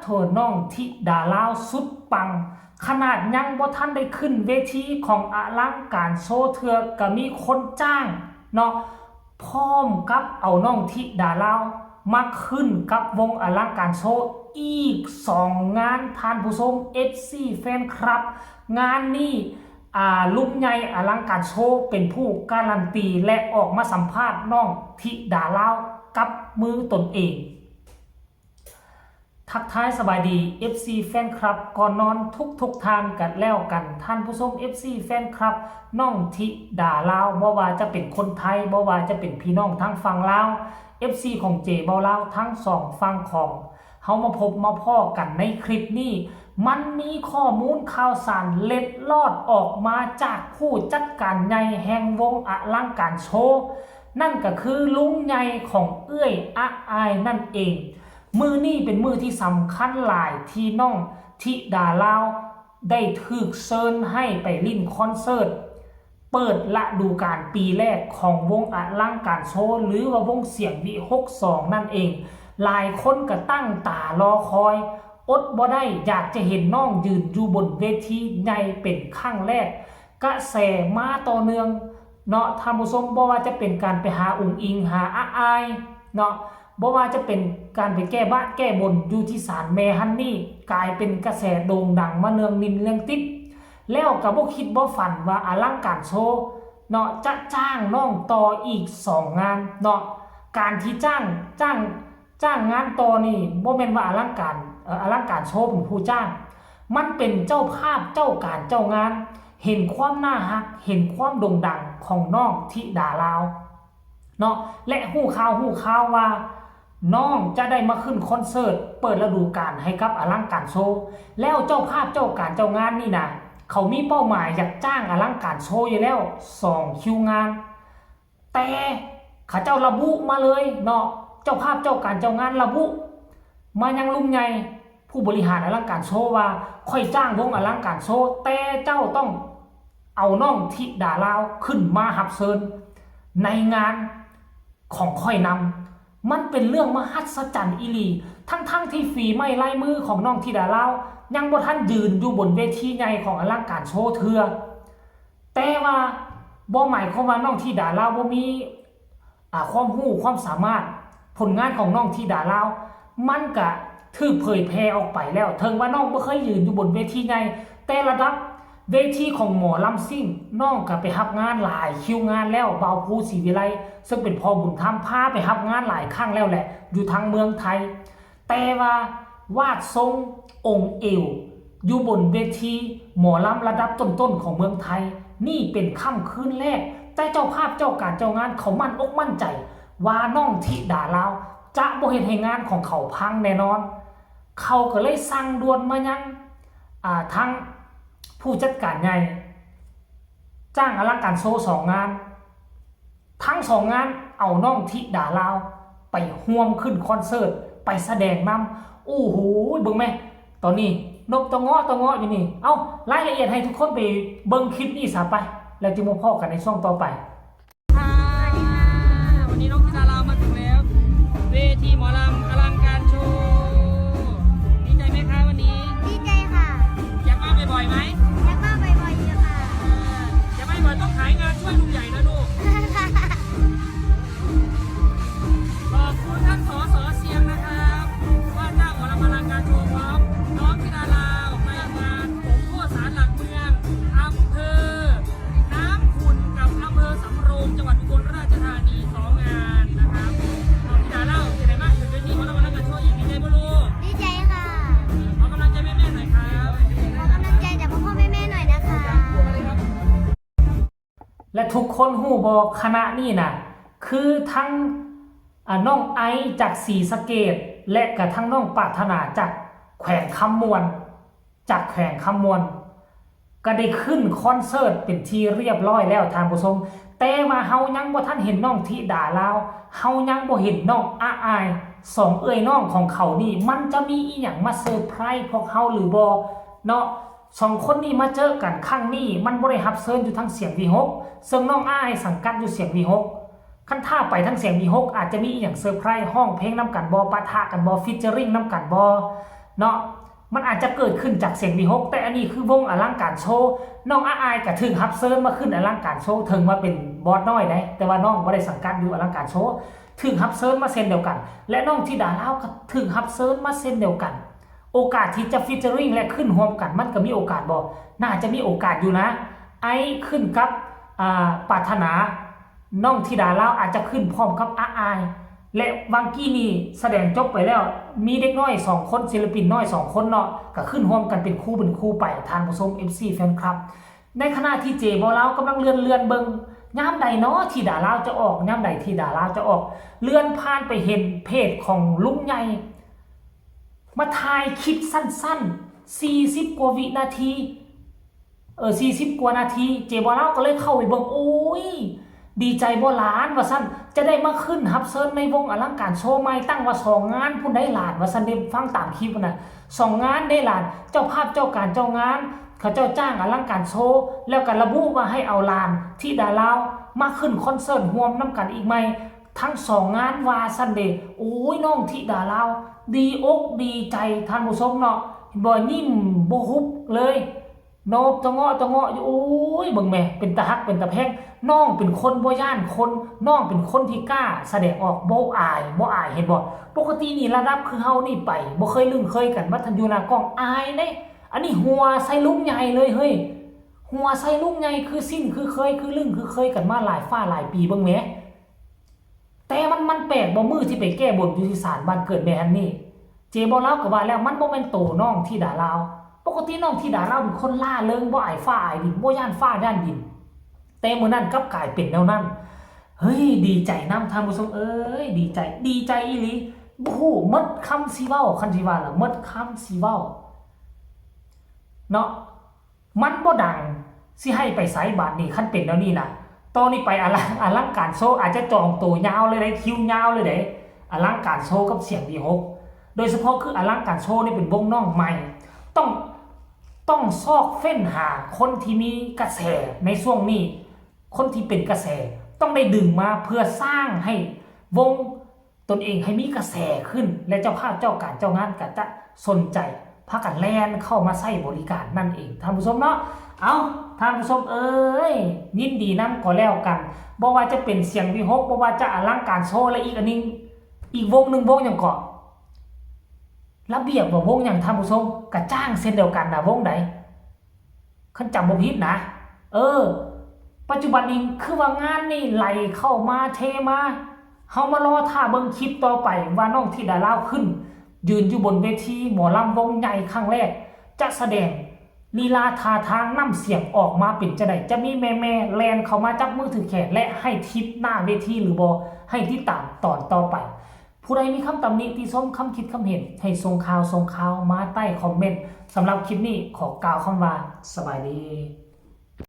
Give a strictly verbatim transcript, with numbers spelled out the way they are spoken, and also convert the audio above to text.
เถิดน้องธิดาลาวสุดปัง ขนาดยังบ่ทันได้ขึ้นเวทีของอลังการโชว์เทื่อก็มีคนจ้างเนาะ พร้อมกับเอาน้องธิดาลาวมาขึ้นกับวงอลังการโชว์อีกสองงาน ท่านผู้ชม เอฟซี แฟนคลับ งานนี้อ่าลุงใหญ่อลังการโชว์เป็นผู้การันตีและออกมาสัมภาษณ์น้องธิดาลาวกับมือตนเอง ทักทายสบายดี เอฟซี แฟนคลับก่อนนอนทุกๆท่านกันแล้วกัน ท่านผู้ชม เอฟซี แฟนคลับ น้องธิดาลาว บ่ว่าจะเป็นคนไทย บ่ว่าจะเป็นพี่น้องทางฝั่งลาว เอฟซี ของเจเบาลาว ทั้งสองฝั่งของเฮามาพบมาพ้อกันในคลิปนี้ มันมีข้อมูลข่าวสารเล็ดลอดออกมาจากผู้จัดการใหญ่แห่งวงอลังการโชว์ นั่นก็คือลุงใหญ่ของเอื้อยอะอายนั่นเอง มื้อนี้เป็นมื้อที่สำคัญหลายที่น้องธิดาลาวได้ถูกเชิญให้ไปเล่นคอนเสิร์ต เปิดฤดูกาลปีแรกของวงอลังการโชว์ หรือว่าวงเสียงวิหกสองนั่นเอง หลายคนก็ตั้งตารอคอย อดบ่ได้อยากจะเห็นน้องยืนอยู่บนเวทีใหญ่เป็นครั้งแรก กระแสมาต่อเนื่องเนาะ ท่านผู้ชม บ่ว่าจะเป็นการไปหาอุ๋งอิ๋ง หาอะอายเนาะ บ่ว่าจะเป็นการไปแก้บะแก้บนอยู่ที่ศาลแม่ฮันนี่ กลายเป็นกระแสโด่งดังมาเนืองนินเนืองติด แล้วก็บ่คิดบ่ฝันว่าอลังการโชว์เนาะ จะจ้างน้องต่ออีกสองงานเนาะ การที่จ้าง จ้าง จ้างงานต่อนี่บ่แม่นว่าอลังการ เอ่อ อลังการโชว์เป็นผู้จ้าง มันเป็นเจ้าภาพเจ้าการเจ้างาน เห็นความน่าฮัก เห็นความโด่งดังของน้องธิดาลาวเนาะ และฮู้ข่าว ฮู้ข่าวว่าน้องจะได้มาขึ้นคอนเสิร์ตเปิดฤดูกาลให้กับอลังการโชว์ แล้วเจ้าภาพเจ้าการเจ้างานนี่นะ เขามีเป้าหมายอยากจ้างอลังการโชว์อยู่แล้วสองคิวงาน แต่เขาเจ้าระบุมาเลยเนาะ เจ้าภาพเจ้าการเจ้างานระบุมายังลุงใหญ่ผู้บริหารอลังการโชว์ว่า ข้อยจ้างวงอลังการโชว์ แต่เจ้าต้องเอาน้องธิดาลาวขึ้นมารับเชิญในงานของข้อยนำ มันเป็นเรื่องมหัศจรรย์อีหลี ทั้งๆที่ฝีไม้ลายมือของน้องธิดาลาวยังบ่ทันยืนอยู่บนเวทีใหญ่ของอลังการโชว์เทื่อ แต่ว่าบ่หมายความว่าน้องธิดาลาวบ่มี อ่า ความรู้ความสามารถ ผลงานของน้องธิดาลาว มันก็ถูกเผยแพร่ออกไปแล้ว ถึงว่าน้องบ่เคยยืนอยู่บนเวทีใหญ่ แต่ระดับเวทีของหมอลำซิ่ง น้องก็ไปรับงานหลายคิวงานแล้ว บ่าวภูศรีวิไล ซึ่งเป็นพ่อบุญธรรม พาไปรับงานหลายครั้งแล้วแหละ อยู่ทางเมืองไทย แต่ว่าวาดทรงองค์เอว อยู่บนเวทีหมอลำระดับต้นๆของเมืองไทย นี่เป็นค่ำคืนแรก แต่เจ้าภาพเจ้าการเจ้างานเขามั่นอกมั่นใจ ว่าน้องธิดาลาวจะบ่เฮ็ดให้งานของเขาพังแน่นอน เขาก็เลยสั่งด่วนมายัง อ่า ทางผู้จัดการใหญ่ จ้างอลังการโชว์สองงาน ทั้งสองงานเอาน้องธิดาลาวไปร่วมขึ้นคอนเสิร์ต ไปแสดงนำ โอ้โห เบิ่งแม่ ตอนนี้นกตะเงาะตะเงาะอยู่นี่ เอ้า รายละเอียดให้ทุกคนไปเบิ่งคลิปนี้ซะไป แล้วจึงมาพ้อกันในช่วงต่อไป ค่ะ วันนี้น้องธิดาลาวมาถึงแล้ว เวทีหมอลำอลังการโชว์ ดีใจไหมคะวันนี้ ดีใจค่ะ อยากมาบ่อยๆไหม อยากมาบ่อยๆอยู่ค่ะ อ่า อยากมาบ่อยๆต้องขายงานช่วยลุงใหญ่นะลูก ขอบคุณท่าน สส เสียงนะครับ ว่าจ้างหมอลำอลังการโชว์พร้อมน้องธิดาลาวในงานสมโภชศาลหลักเมือง อำเภอน้ำขุ่นกับอำเภอสำโรง จังหวัดอุบลราชธานี สองงานนะครับ น้องธิดาลาวจะได้มาขึ้นเวทีหมอลำอลังการโชว์อีก ดีใจบ่ลูก ดีใจค่ะ ขอกำลังใจแม่ๆหน่อยครับ ขอกำลังใจจากพ่อๆแม่ๆหน่อยนะคะ และทุกคนฮู้บ่ คณะนี้น่ะ คือทั้ง อ่า น้องไอซ์จากศรีสะเกษ และกะทั้งน้องปรารถนาจากแขวงคำม่วน จากแขวงคำม่วน ก็ได้ขึ้นคอนเสิร์ตเป็นที่เรียบร้อยแล้วท่านผู้ชม แต่ว่าเฮายังบ่ทันเห็นน้องธิดาลาว เฮายังบ่เห็นน้องอะอาย สองเอื้อยน้องของเขานี่ มันจะมีอีหยังมาเซอร์ไพรส์พวกเฮาหรือบ่เนาะ สองคนนี้มาเจอกันครั้งนี้ มันบ่ได้รับเชิญอยู่ทางเสียงวีหก ซึ่งน้องอะอายสังกัดอยู่เสียงวีหก คันถ้าไปทางเสียงวีหก อาจจะมีอีหยังเซอร์ไพรส์ ร้องเพลงนำกันบ่ ปะทะกันบ่ featuring นำกันบ่ เนาะ มันอาจจะเกิดขึ้นจากเสียงวีหก แต่อันนี้คือวงอลังการโชว์ น้องอาอายก็ถูกรับเชิญมาขึ้นอลังการโชว์ ถึงว่าเป็นบอสน้อยได้ แต่ว่าน้องบ่ได้สังกัดอยู่อลังการโชว์ ถูกรับเชิญมาเช่นเดียวกัน และน้องธิดาลาวก็ถูกรับเชิญมาเช่นเดียวกัน โอกาสที่จะ featuring และขึ้นร่วมกัน มันก็มีโอกาสบ่ น่าจะมีโอกาสอยู่นะ ไอขึ้นกับ อ่า ปรารถนา น้องธิดาลาวอาจจะขึ้นพร้อมกับอาอาย และวังกี้นี่แสดงจบไปแล้ว มีเด็กน้อยสองคน ศิลปินน้อยสองคนเนาะ ก็ขึ้นร่วมกันเป็นคู่เป็นคู่ไป ท่านผู้ชม เอฟซี แฟนคลับ ในขณะที่เจบ่าวลาวกำลังเลื่อนเลื่อนเบิ่ง ยามใดเนาะธิดาลาวจะออก ยามใดธิดาลาวจะออก เลื่อนผ่านไปเห็นเพจของลุงใหญ่ มาถ่ายคลิปสั้นๆ สี่สิบกว่าวินาที เออ สี่สิบกว่านาที เจบ่าวลาวก็เลยเข้าไปเบิ่ง โอ้ย ดีใจบ่หลานว่าซั่น จะได้มาขึ้นรับเชิญในวงอลังการโชว์ใหม่ ตั้งว่าสองงานพุ้นได้หลานว่าซั่นเด้ ฟังตามคลิปน่ะ สองงานได้หลาน เจ้าภาพเจ้าการเจ้างาน เขาเจ้าจ้างอลังการโชว์ แล้วก็ระบุว่าให้เอาหลานธิดาลาวมาขึ้นคอนเสิร์ตร่วมนำกันอีกใหม่ ทั้งสองงานว่าซั่นเด้ โอ้ย น้องธิดาลาว ดีอกดีใจ ท่านผู้ชมเนาะ บ่ยิ้มบ่หุบเลย โนบตะเงาะตะเงาะอยู่ โอ้ย เบิ่งแหม เป็นตาฮักเป็นตาแพง น้องเป็นคนบ่ย้านคน น้องเป็นคนที่กล้าแสดงออก บ่อาย บ่อาย เห็นบ่ ปกตินี่ระดับคือเฮานี่ไป บ่เคยลึงเคยกัน มาทันอยู่หน้ากล้อง อายเด้ อันนี้หัวใส่ลุงใหญ่เลยเฮ้ย หัวใส่ลุงใหญ่ คือสิ้นคือเคย คือลึงคือเคยกันมาหลายฟ้าหลายปี เบิ่งแหม แต่มัน มันแปลกบ่ มื้อที่ไปแก้บนอยู่ที่ศาลบ้านเกิดแม่ฮันนี่ เจบ่าวลาวก็ว่าแล้ว มันบ่แม่นโตน้องธิดาลาว ปกติน้องธิดาลาวเป็นคนร่าเริง บ่อายฟ้าอายดิน บ่ย้านฟ้าย้านดิน แต่มื้อนั้นกลับกลายเป็นแนวนั้น เฮ้ย ดีใจนำ ท่านผู้ชมเอ้ย ดีใจ ดีใจอีหลี บ่ฮู้หมดคำสิเว้า คันสิว่าล่ะ หมดคำสิเว้า เนาะ มันบ่ดัง สิให้ไปไสบาดนี้ คันเป็นแนวนี้น่ะ ต่อนี้ไปอลัง อลังการโชว์ อาจจะจองโตยาวเลยเด้ คิวยาวเลยเด้ อลังการโชว์กับเสียงวีหก โดยเฉพาะคืออลังการโชว์นี่เป็นวงน้องใหม่ ต้อง ต้องซอกเฟ้นหาคนที่มีกระแสในช่วงนี้ คนที่เป็นกระแส ต้องได้ดึงมาเพื่อสร้างให้วงตนเองให้มีกระแสขึ้น และเจ้าภาพเจ้าการเจ้างานก็จะสนใจ พากันแล่นเข้ามาใช้บริการนั่นเอง ท่านผู้ชมเนาะ เอ้า ท่านผู้ชมเอ้ย ยินดีนำก็แล้วกัน บ่ว่าจะเป็นเสียงวีหก บ่ว่าจะอลังการโชว์ และอีกอันหนึ่ง อีกวงหนึ่ง วงหยังเกาะ ระเบียบบ่ วงหยัง ท่านผู้ชม ก็จ้างเช่นเดียวกันนะ วงใด คันจำบ่ผิดนะ เออ ปัจจุบันนี้คือว่างานนี่ไหลเข้ามาเทมา เฮามารอท่าเบิ่งคลิปต่อไปว่าน้องธิดาลาวขึ้น ยืนอยู่บนเวทีหมอลำวงใหญ่ครั้งแรก จะแสดงลีลาท่าทางน้ำเสียงออกมาเป็นจั่งใด จะมีแม่ๆแล่นเข้ามาจับมือถือแขนและให้ทิปหน้าเวทีหรือบ่ ให้ติดตามตอนต่อไป ผู้ใดมีคำตำหนิติชม คำคิดคำเห็น ให้ส่งข่าว ส่งข่าวมาใต้คอมเมนต์ สำหรับคลิปนี้ขอกล่าวคำว่าสบายดี